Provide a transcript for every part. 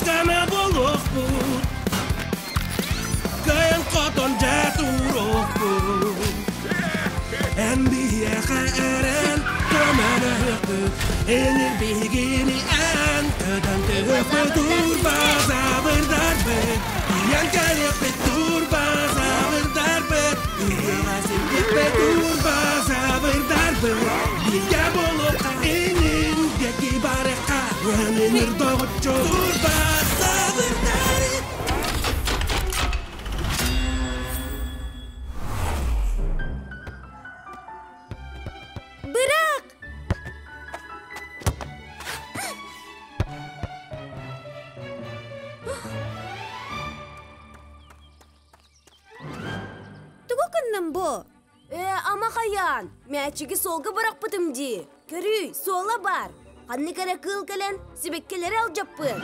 Куосканы булуохпут, кыайан хотон дьэ туруохпут. Эн биһиэхэ эрэн көмөлөһүөхпүт, Энир биһигини эн көтөн түһүөхпүт, Турбазаврдарбыт, тиийэн кэлиэхпит, Турбазаврдарбыт, ыһыаҕа сирдиэхпит, Турбазаврдарбыт, бииргэ буолуохха, инин диэки барыахха, Өнүнүр доҕоччу Турбазаврдар. Быраак! Тугу гынным бу? Ээ, ама хайаан, мээчиги суолга бырахпытым дии. Көрүүй, суола баар. Ханнык эрэ кыыл кэлэн, сибэккилэри алдьаппыт.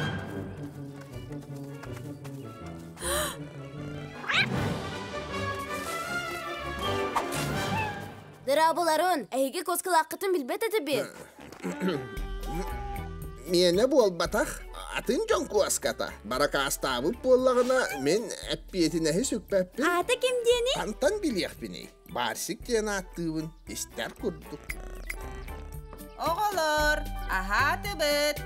Дыраабыларын, эһиги куоскалааххытын билбэт этибит. Миэнэ буолбатах, атын дьон куоската. Баракаастаабыт буоллаҕына, мин эппиэтинэһи сүкпэппин. Аата ким диэний? Хантан билиэхпиний? Барсик диэн ааттыыбын, истэр курдук. Оҕолор, аһаатыбыт.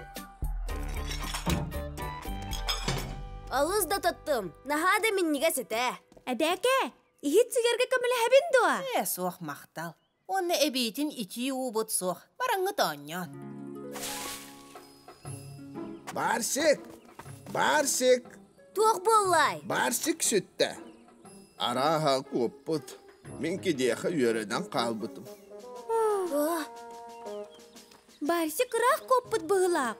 Алыс да тоттум, наһаа да минньигэс этэ. Эбээкэ, иһит сүгэргэ көмөлөһөбүн дуо? Ээ, суох махтал. Уонна эбиитин итии уубут суох. Бараҥҥыт оонньоон. Барсик! Барсик! Туох буоллай? Барсик сүттэ. Арааһа куоппут. Мин кидиэхэ үөрэнэн хаалбытым. Барсик ыраах куоппут быһыылаах.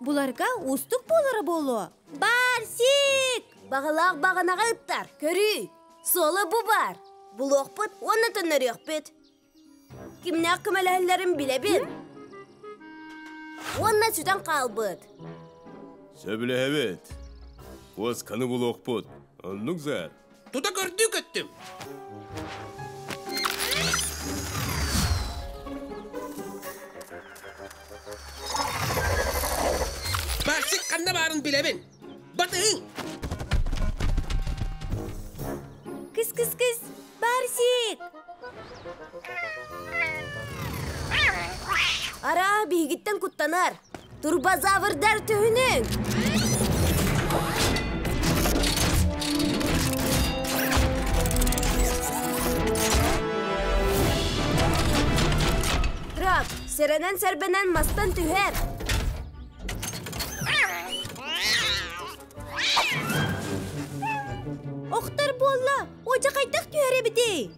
Буларга уустук буолара буолуо. Барсик! Баҕалаах баҕанаҕа ыттар. Көрүүй, суола бу баар. Булуохпут уонна төннөрүөхпүт. Кимнээх көмөлөһөллөрүн билэбин. Уонна сүтэн хаалбыт. Сөбүлэһэбит. Куосканы булуохпут. Оннук зар. Тута көрдүү көттүм. Барсик ханна баарын билэбин. Батыһыҥ! Кыс-кыс-кыс! Барсик! Араа биһигиттэн куттанар. Турбозаврдар түһүнүҥ! Трак, сэрэнэн-сэрбэнэн мастан түһэр. Охтор буолла, одьа хайдах түһэр эбитий?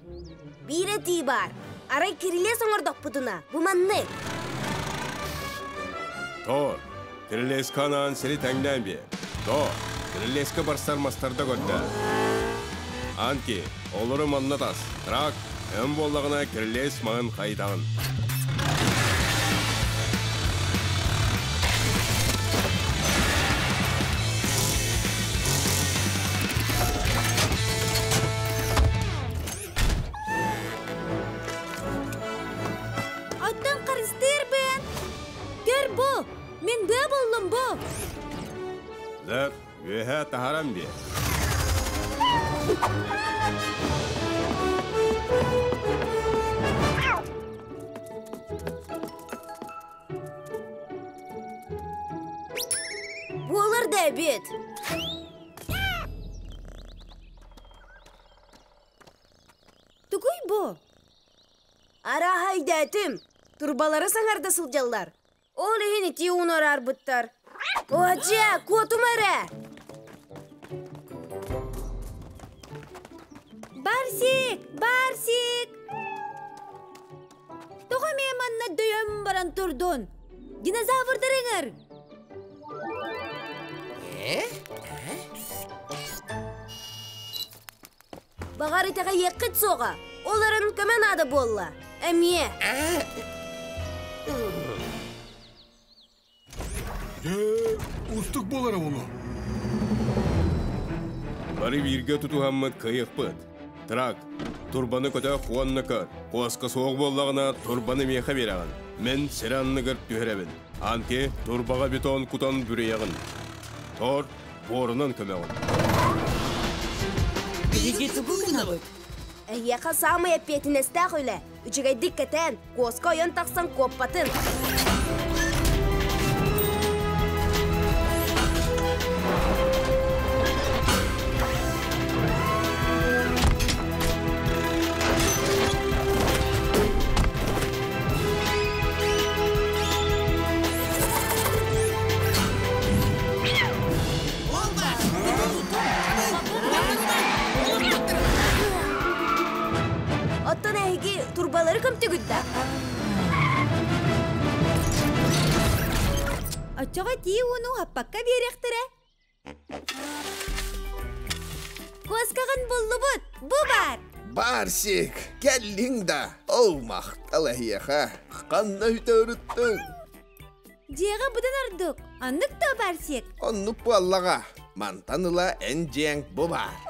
Биир этии баар. Арай кирилиэс оҥордохпутуна, бу маннык. Тор, кирилиэскэ анаан сири тэҥнээн биэр. Тор, кирилиэскэ барсар мастарда көрдө. Анки, олору манна тас. Трак, эн буоллаҕына кирилиэс маһын хайытаҕын. Оттон харыстыырбын. Көр бу, мин быа буллум бу. Лэп, үөһэ таһаран биэр. Буолар да эбит. Тугуй бу? Арааһа өйдөөтүм. Турбалары саҥарда сылдьаллар. Ол иһин итии ууну араарбыттар. Оһадьа, куотума эрэ! Барсик! Барсик! Тоҕо эмиэ манна дөйөн баран турдун? Динозаврдар ыҥыр! Баҕар итэҕэйиэххит суоҕа. Ол эрэн көмө наада буолла. Эмиэ. Дьэ, уустук буолара буолуо. Бары бииргэ тутуһаммыт кыайыахпыт. Трак, турбаны көтөх уонна көр. Куоска суох буоллаҕына, турбаны миэхэ биэрэҕин. Мин сир анныгар түһэрэбин. Анки, турбаҕа бетон кутан бүрүйэҕин. Тор, буорунан көмөҕүн. Биһиги тугу гынабыт? Эһиэхэ саамай эппиэтинэстээх үлэ. Үчүгэйдик кэтээн, куоска ойон тахсан куоппатын. Оттон эһиги турбалары көмтүгүт да? Оччоҕо тии ууну хаппакка биэриэхтэрэ. Куоскаҕын буллубут! Бу баар! Барсик, кэллиҥ да? Ол махтал эһиэхэ. Ханна үтэ Дьиэҕэ быдан ордук. Оннук да, Барсик? Оннук буоллаҕа. Мантан ыла эн дьиэҥ бу баар.